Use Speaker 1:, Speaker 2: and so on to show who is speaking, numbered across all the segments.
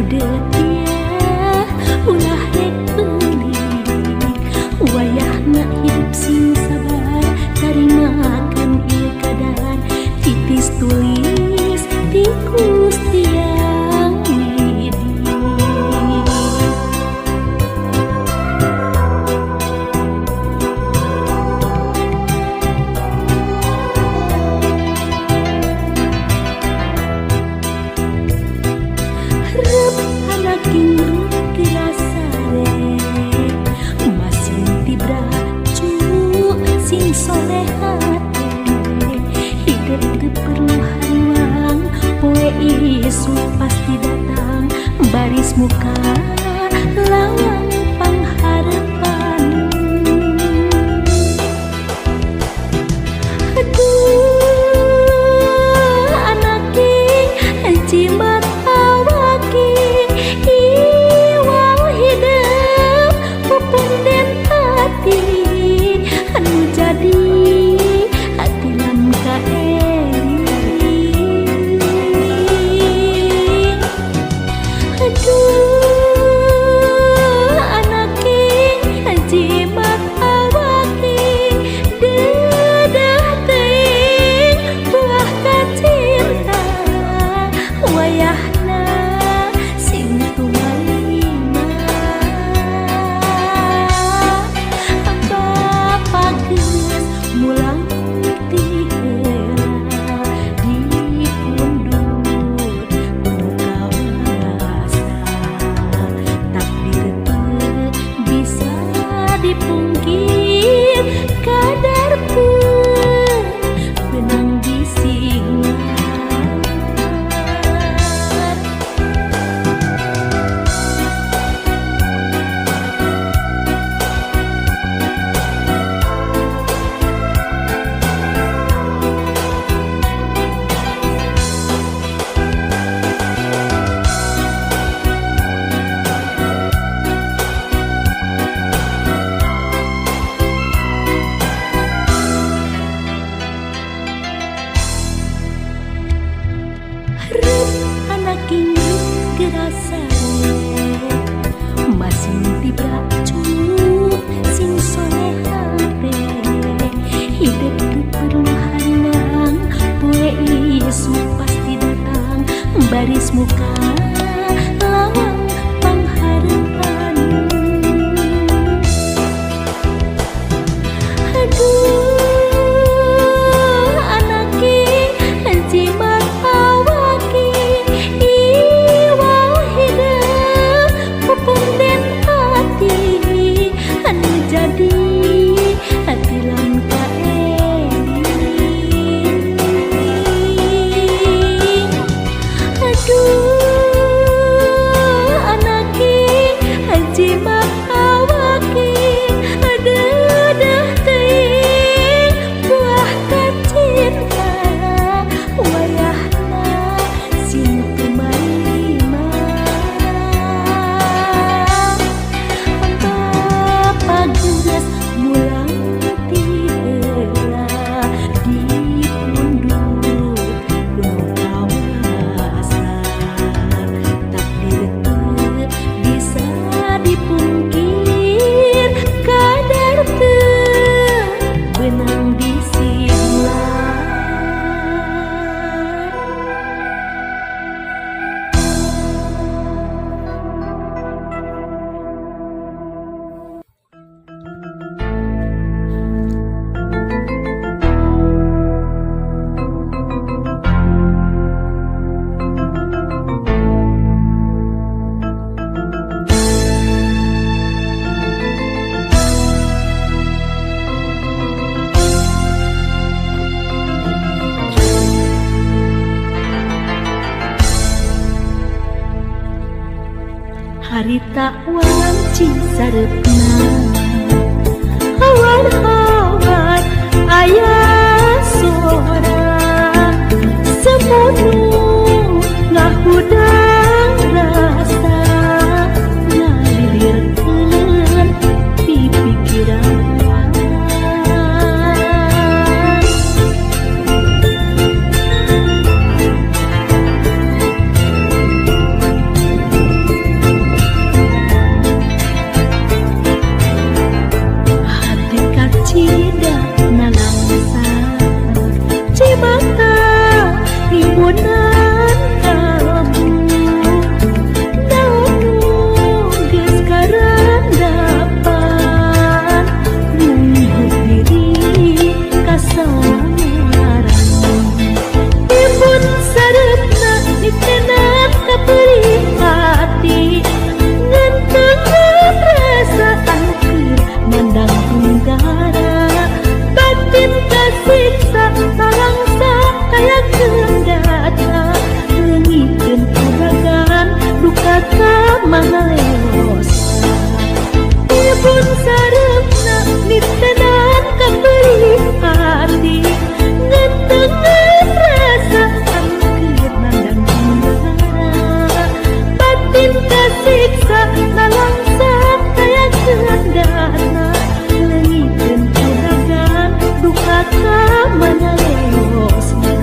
Speaker 1: Hideut ulah rek beulik wayahna hidup sing sabar tarimakeun ieu kadar titis tulis ti Gusti Yang Widi. Rep anak ingrup dirasare masing tibracu sing soleh hate hidup teu perlu hariwang poe isuk pasti datang baris muka lawang pangharepan. Aduh anaking jimat awaking iwal hidup pupunden hati anu jadi hati lam kaering. Aduh anaking jimat awaking dedah teuing buah kacinta wayahna sing tumarima. Bapa geus mulang ti heula dipundhut ku kawasa takdir teu bisa dipungkir kadar teu beunang disingar. Rep anak ingrup gerasare masing tibracu sing soleh hate hidup teu perlu hariwang poe isuk pasti datang baris muka lawang pangharepan. Aduh anaking jimat awaking iwal hidup pupunden hati anu jadi hati lam kaering. Aduh anaking jimat awaking dedah teuing buah kacinta wayahna sing tumarima. Bapa geus mulang ti heula dipundhut ku kawasa takdir teu bisa dipungkir kadar teu beunang disinglar. Harita wanci sareupna hawar-hawar aya sora semunu ngahudang rasa ngalilirkeun pipikiran. mana leosna Ibun sareupna nitenan kaperih hati ngentengan rasa anu keur nandang tenggara batin kasiksa nalangsa daya keandana leungiteun kudagan duka ka mana leosna.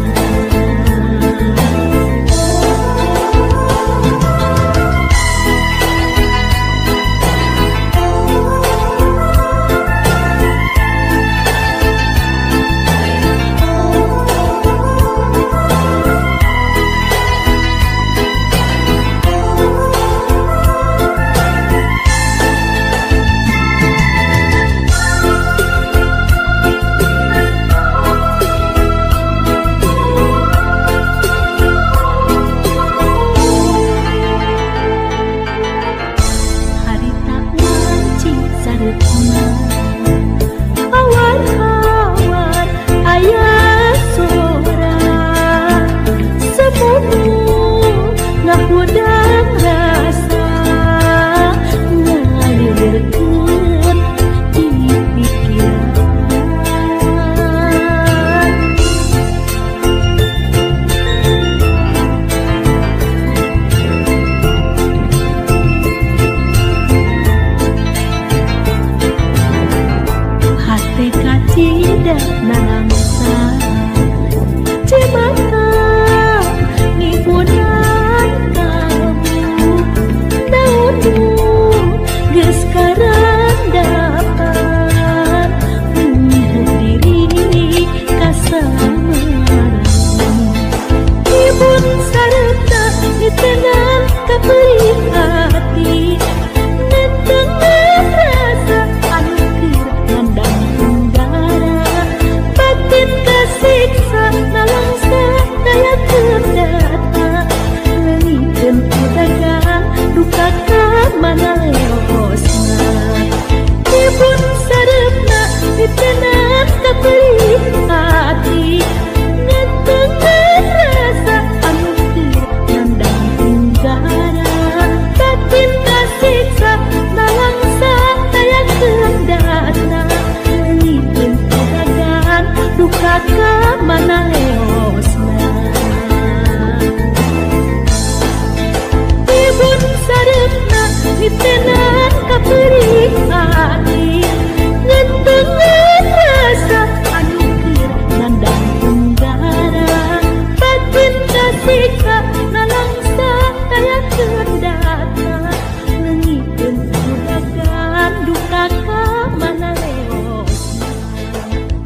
Speaker 1: Hawar-hawar aya sora sepunu ngahudang rasa ngalilirkeun di pikiran. Hate kacida nalangsa cemata ngibunan kamu daunu geus karandapan mungguh diri kasamaran ibun sarta nitenan kaperih hati ngentengan rasa anu keur nandang tenggara batin kasiksa nalangsa daya kendata leungiteun kudagan duka ka mana leosna ibun sareupna nitenan kaperih hati ngentengan rasa anu keur nandang tenggara batin kasiksa nalangsa daya kendata leungiteun kudagan duka ka mana leosna Ibun sareupna nitenan kaperih hati ngentengan rasa anu keur nandang tenggara batin kasiksa nalangsa daya kendata leungiteun kudagan duka ka mana leosna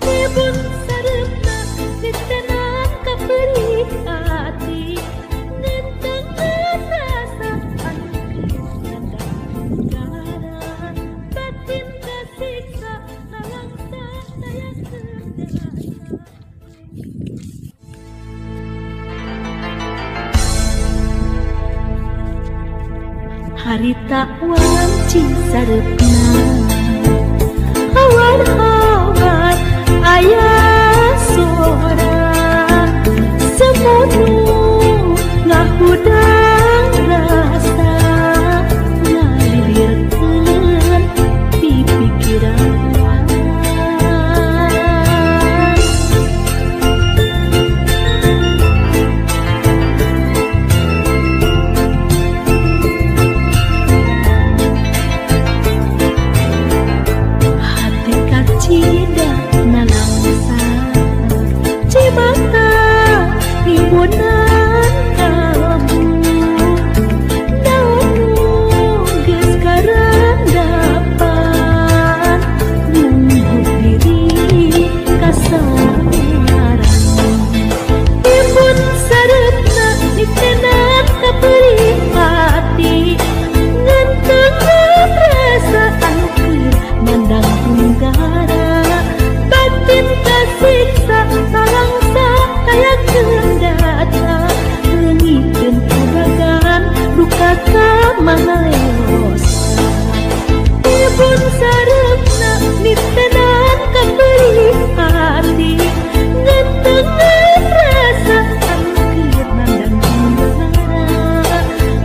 Speaker 1: Ibun sareupna nitenan kaperih hati ngentengan rasa anu keur nandang tenggara batin kasiksa nalangsa daya kendata. Harita wanci sareupna hawar-hawar aya sora semunu ngahudang rasa ngalilirkeun di pikiran. Hate kacida nalangsa cimata ngibunan kamu daunu geus karandapan mungguh diri kasamaran ibun sareupna nitenan kaperih hati ngentengan rasa anu keur nandang tenggara batin kasiksa nalangsa daya kendata leungiteun kudagan duka ka mana leosna ibun sareupna nitenan kaperih hati ngentengan rasa anu keur nandang tenggara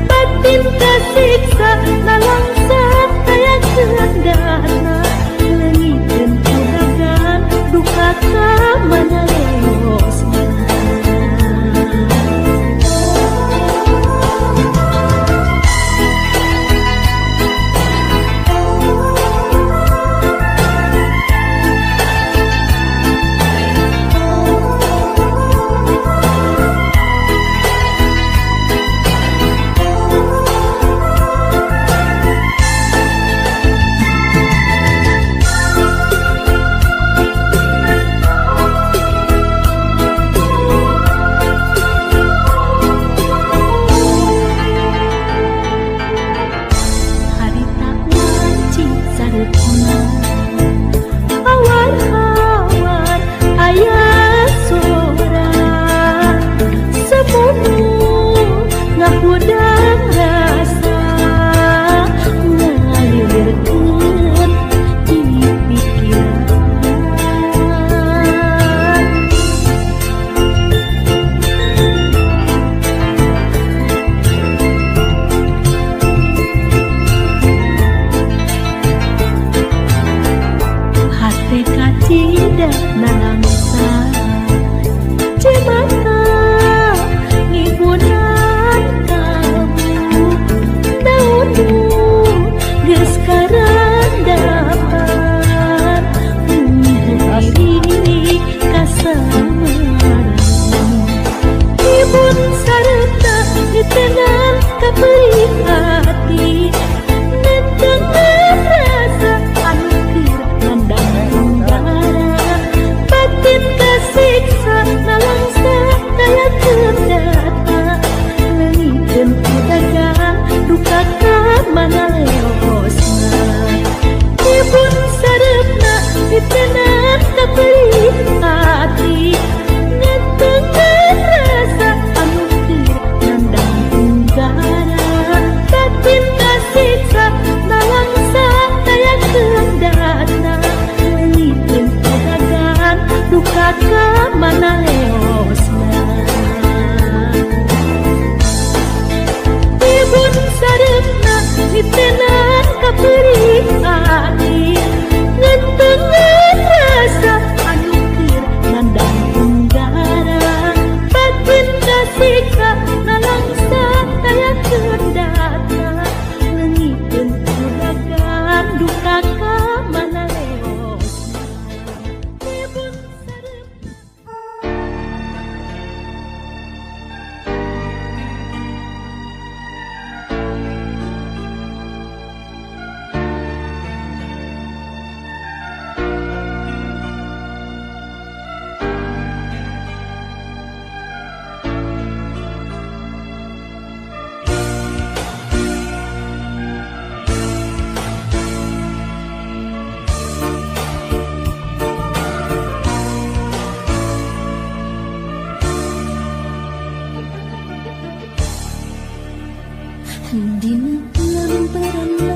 Speaker 1: batin kasiksa kasiksa nalangsa kaya keandana leungiteun kudagan duka ka mana leosna. Hawar-hawar aya sora sepunu ngahudang rasa ngalilirkeun di pikiran. Hate kacida nalangsa cemata ngibunan kalbu daunu geus karandapan diri kasamaran ibun sarta ditenan kaperih hati netengan rasa anu keur nandang tenggara batin kasiksa nalangsa kaya kendata leungiteun kudagan duka ka mana leosna ibun sareupna ditenan kaperih hati netengan rasa anu keur nandang tenggara batin kasiksa nalangsa kaya kendata leungiteun kudagan duka ka mana leosna. Ibun sareupna ditenan kaperih hati ngentengan rasa anu keur nandang tenggara batin kasiksa nalangsa kaya kendata leungiteun kudagan duka ka mana leosna. Ibun sareupna. Dina lamperan.